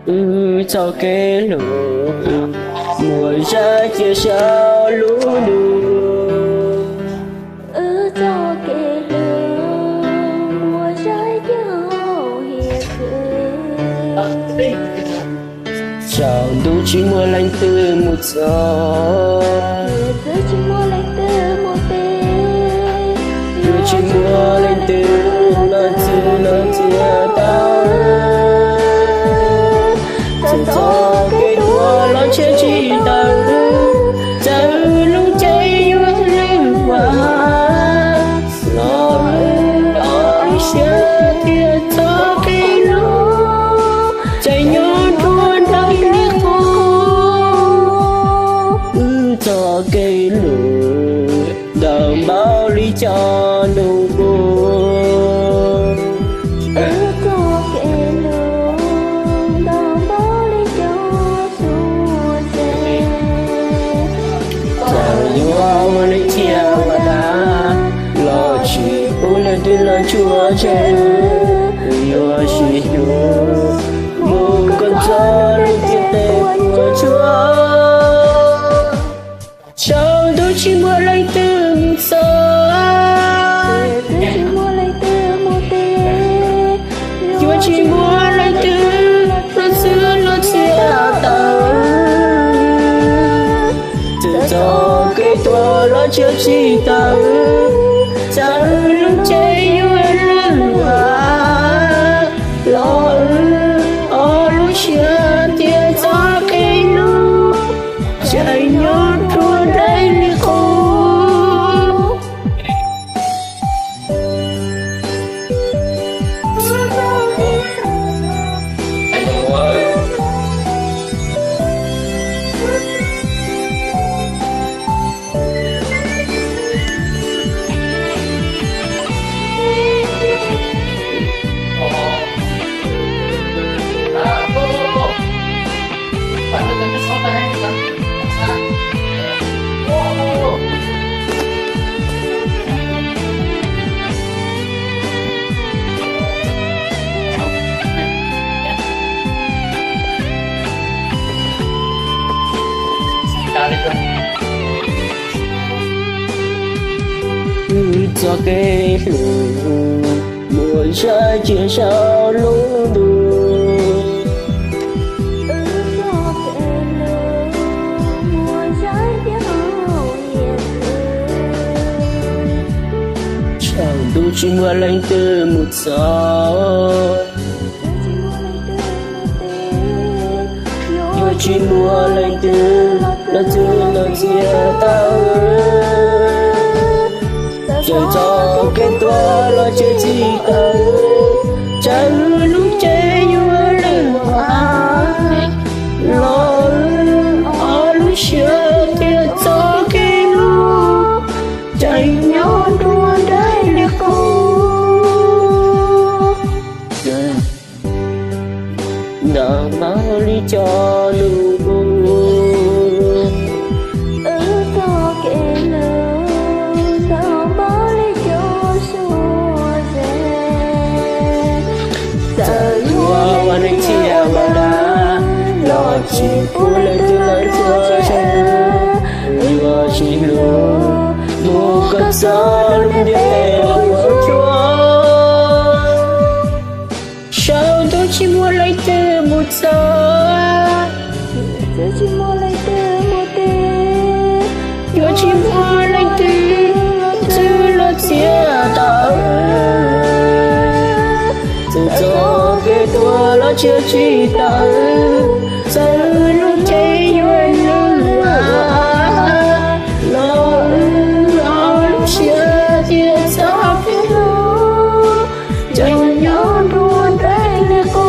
Wb txoj kev hlub muaj zaj cia saum lub ntuj. Wb txoj kev hlub muaj zaj cia hauv hiav txwv. Saum ntuj tsis muaj leej twg mus txog, tsis muaj leej twg mus teb, yuav tsis muaj leej twg los txwv los txiav tau. Txawm txoj kev tuag los tsis tsim tawm, txawm lub cev yuav lwj ua los, wb ob lub siab tias txoj kev hlub tseem nyob nruab nraim li qub. Wb txoj kev hlub ntau npaum li cov ntuj npug. Wb txoj kev hlub ntau npaum li cov xuab xeem. Txawm yuav ua li cas ua dab los tsis pub leej twg los ntsuas tseg, yuav sib hlub mus kom txog lub ntiaj teb puas tsuaj. Saum ntuj tsis muaj leej twg mus txog, tsis muaj leej twg mus teb, yuav tsis muaj leej twg los txwv los txiav tau. Txawm txoj kev tuag los tsis tsim tawm, txawm lub cev yuav lwj ua los, wb ob lub siab tias txoj kev hlub tseem nyob nruab nraim li qub. Wb txoj kev hlub muaj zaj cia saum lub ntuj. Wb txoj kev hlub muaj zaj cia hauv hiav txwv. Saum ntuj tsis muaj leej twg mus txog, yuav tsis muaj leej twg los txwv los txiav tau. Txawm txoj kev tuag los tsis tsim tawm, txawm lub cev yuav lwj ua los, wb ob lub siab tias txoj kev hlub tseem nyob nruab nraim li qub. Ntau npaum li cov ntuj npug. Wb txoj kev hlub ntau npaum li cov xuab xeem. Txawm yuav ua neej txhia ua dab los tsis pub leej twg los ntsuas tseg, yuav sib hlub mus kom txog lub ntiaj teb puas tsuaj. Saum ntuj tsis muaj leej twg mus txog, tsis muaj leej twg mus teb, yuav tsis muaj leej twg txwv los txiav tau. Txawm txoj kev tuag los tsis tsim tawm, txawm lub cev yuav lwj ua los, wb ob lub siab tias txoj kev hlub tseem nyob nruab nraim li qub.